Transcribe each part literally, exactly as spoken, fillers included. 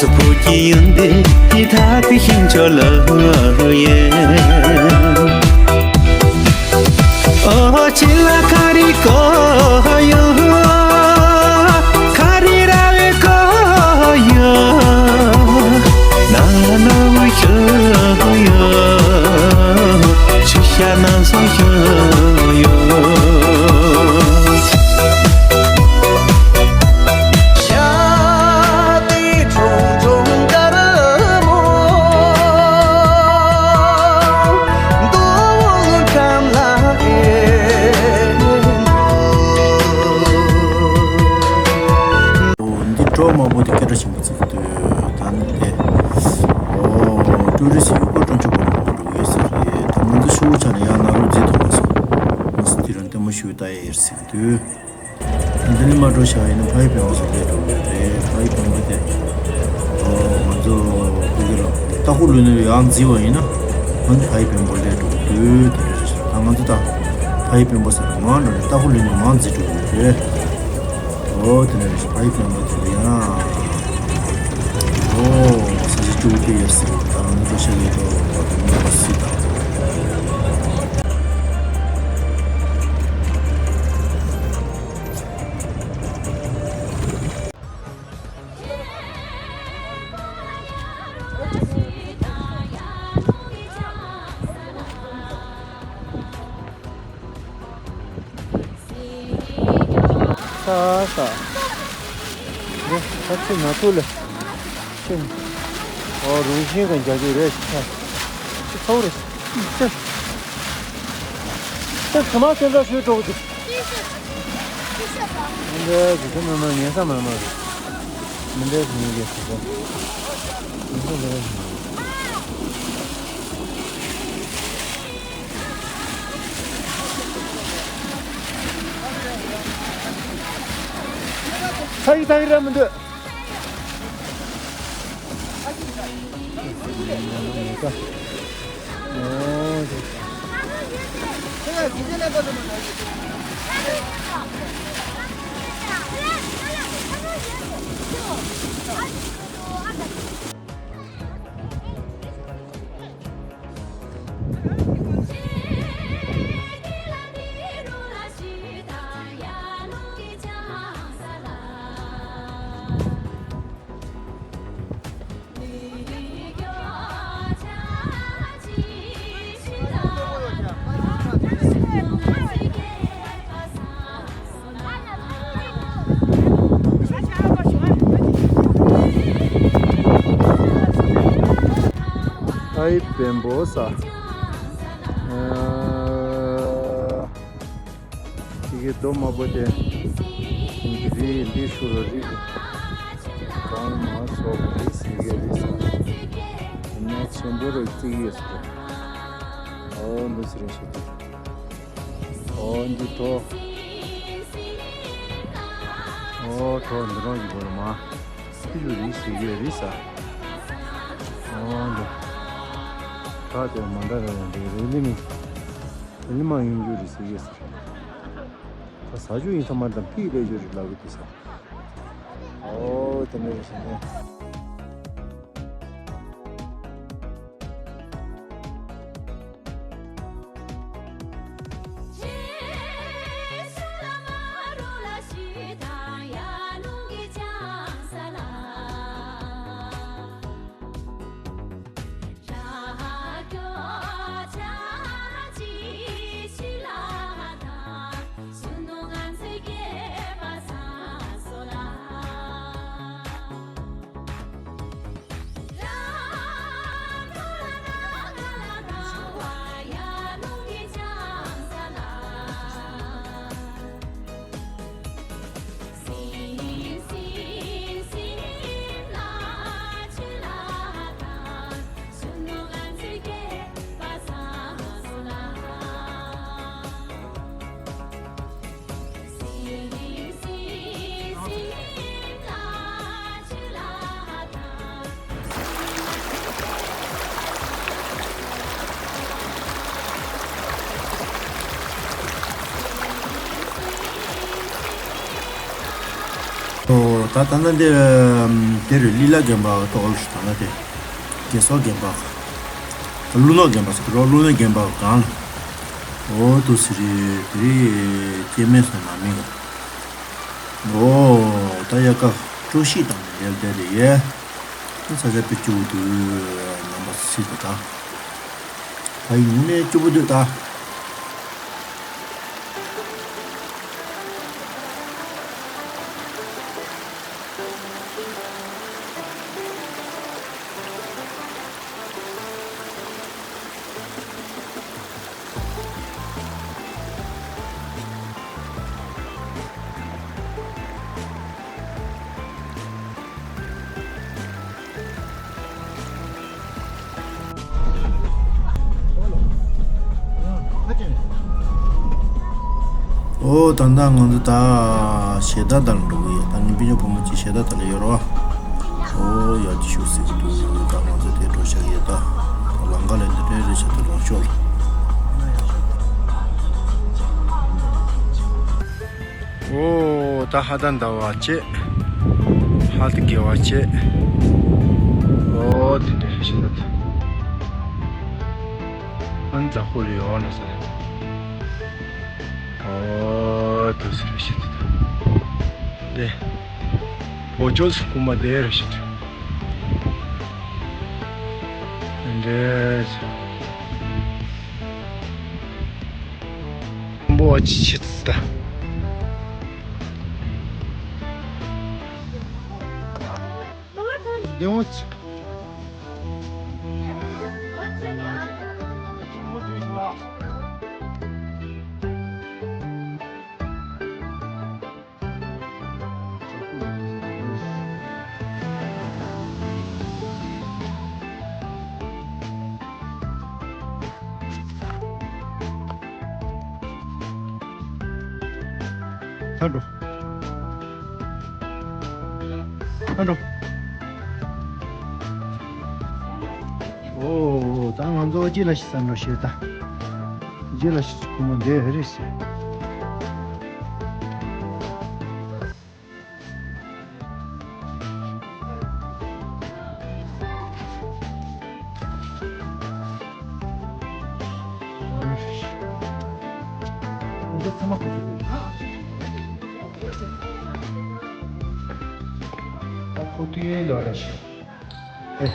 བོད་ཀྱི་ཡོན་ཏན་ཡི་ཐག་ཏུ་ཤིང་ཆོ་ལོ་ཡེ། ཨོ་ཅི་ལ་ཁ་རི་ཀོ་ཡོ། ཁ་རི་ར་བེ་ཀོ་ཡོ། ན་ན་བུ་ཤོ་ཡོ། ཆུ་ཤ་ན་སོ་ཤོ་ཡོ། འདི་གྲོགས་མང་པོ་དེ་སྐད་གྲགས་ཆེན་པོ་བརྩི་གི་འདུག་ད་ནི་དེ། ཨོ། ཀྲུའུ་རི་སི་ཡུལ་སྐོར་སྤྲོ་འཆམ་པོ་མང་པོ་འགྲོ་གི་ཡོད་ས་རེད། ད་ང་ཚོ་ཤོག་བུ་ཆ་ནས་ཡང་ན་རུ་རྫི་ཐོག་ལ་སོང་། ང་ཚོ་དེ་རིང་ལྟད་མོ་ཞུ་ལྟ་ཡ་ཡིན་ཟེར་གི་འདུག་འདི་ནས་མར་འགྲོ་བཞག་ཡིན་ན་ཕ་ཡུལ་བེམ་པོ་ཟེར་སླེབས་འགྲོ་གི་རེད། ཕ་ཡུལ་བེམ་པོ་དེ། ཨོ། ང་ཚོ་བོད་ཀྱི་རང་ཏ་ཁུ་ལུ་ནས་ཡང་རྫི་བ་ཡིན་ན། ང་ཚོ་ཕ་ཡུལ་བེམ་པོ་སླེབས་འགྲོ་གི་འདུག་དེ་འདྲ་རེད། ད་ང་ཚོ་ད་ཕ་ཡུལ་བེམ་པོ་ཟེར་མར་འགྲོ་ནས་ཏ་ཁུ་ལུ་ནས་མར་རྫི་འགྲོ་གི་རེད། ཨོ་དེ་ནས་ཕ་ཡུལ་བེམ་པོ་དེ་ལ་ཡང་། ཨོ་ས་ཆ་ཅུང་ཏི་ཡོད་ཟེར། ད་ང་ཚོ་ཤ་ཡོད་དོ། ང་ཚོ་སི་ད། ས་ས། རེད། ས་ཆུ་ན་ཐུག་ལེ། ཤིན། ཨོ་རུང་ཤིང་གི་རྒྱ་ཆུ་རེད། ཆུ་ཚ་བོ་རེད། ཆུ། ཆུ་ཚང་མ་སེམས་ཚ་ཞུས་འགྲོ་གི་འདུག་མི་འདྲ་གི་ཁྱོད་མི་མ་ཉན་ས་མ་མ་རེད། མི་འདྲ་གི་ཉན་གི་ཟེར་གོ། ཉན་ས་མི་འདྲ་གི་ཉན་གི། ཚ་ཡི་ད་ཡི་ར་མི་འདུག་ཨའི་བེམ་པོ་ས། ཨ། དེ་གའི་རྡོ་དམར་པོ་དེ། འདི་རི་འདི་ཤུ་རུ་རི། གང་མ་སོགས་རི་ཟེར་གི་རི་ས། ན་ཆེན་པོ་རུ་བརྩིགས་ཡོད་ས། ཨོ་འདི་ཟེར་རེད་ཤག་འདི། ཨོ་འདི་གྲོ། ཨོ་གྲོ་འདི་རང་གི་སྒོ་ནས་མ། ཁྱི་ཆུ་རི་ཟེར་གི་རི་ས། ཨོ་འདི། ད་དེ་མ་འདྲ་རེད། འདི་རི་ལི་མི། རི་ལི་མ་ཡུན་ཆུ་རི་ཟེར་གི་ས། ད་ས་ཆུ་ཡིན་ས་མ་རེད། ད་ཕི་ལས་ཆུ་རི་ལབ་གི་འདུག་ས། ཨོ་དེ་འདྲ་རེད་ཤག་ནས། ཨོ་ད་ད་ལྟ་འདི་དེ་རེད། ལི་ལ་དགོན་པ་ཏོག་ལ་ད་ལྟ་དེ་རྒྱལ་སོག་དགོན་པ། ཀླུ་ནག་དགོན་པ་ཟེར་གི་རོ། ཀླུ་ནག་དགོན་པ་གང་ལ། ཨོ་དུ་སི་རི་དེ་རི་སྐྱེ་མེད་སོང་ན་མི་ག་ཨོ་ད་ཡ་ཀ་ཀྲུ་ཤི་དང་ཡལ་དེ་རེད་ཡེ། ས་ཆ་པི་ཅུ་དུ་ལམ་པ་སི་དུ་ད། ད་ཡིན་ནས་ཅུ་པུ་དུ་ད། ཨོ་ད་ལྟ་ང་ཚོ་ད་ཞལ་ཏ་ལ་འགྲོ་གི་ཡོད། ད་ངའི་སྤུན་ཀྱག་བུ་མོ་གཅིག་ཞལ་ཏ་ལ་ཡོད་རེད་བ། ཨོ་ཡ་ཅི་ཤུགས་སི་འདུག་ད་ང་ཚོ་དེ་འགྲོ་ཤག་ཡོད་ད། ད་ལམ་ཁ་ལ་འདི་འདྲའི་རེ་ཞིག་ཏུ་ལོངས་ཤོག་ལ། ཨོ་ད་ཧ་ད་འདའ་བ་བྱེད། ཧ་ད་དགེ་བ་བྱེད། ཨོ་དེ་འདྲ་རེ་ཞིག་ད། ཨན་ཛ་ཧོ་ལི་ཡོ་ན་ས། ཨོ་དེ་སི་རེ་ཞིག་ད། དེ། བོ་ཅོ་སི་ཁུ་མ་དེ་རེ་ཞིག་ད། དེ་འདྲ། འབོ་ཆི་ཆི་ད། ད་འགྲོ། ད་འགྲོ། ཨོ་ད་ང་ཚོ་རྗེས་ལ་ཤི་ས་འགྲོ་ཤེས་ད། རྗེས་ལ་ཤི་ཁོ་མོ་འདས་རེད་ཟེར། འདི་ཚང་མ་ཁོ་ཚོ་རེད། ད་ཁོ་དུས་ཡུན་ལོ་རེ་ཞིག་ཨེ།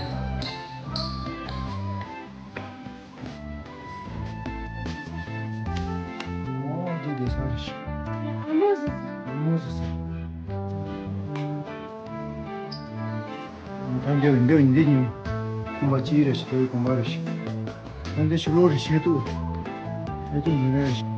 ཨོ་འདི་བསྡད་ས་རེད་ཤག་ཨ་མོ་ཟེར་ས། ཨ་མོ་ཟེར་ས། ད་འདི་འདི་འདི་ཉིན་ཁོང་པ་ཅི་རེད་ཤག་དེ་ཁོང་པ་རེད་ཤག་ད་འདི་ཕྱི་ལོགས་རེད་ཤག་ཏུ། ཨེ་ཏུ་མི་རེད་ཤག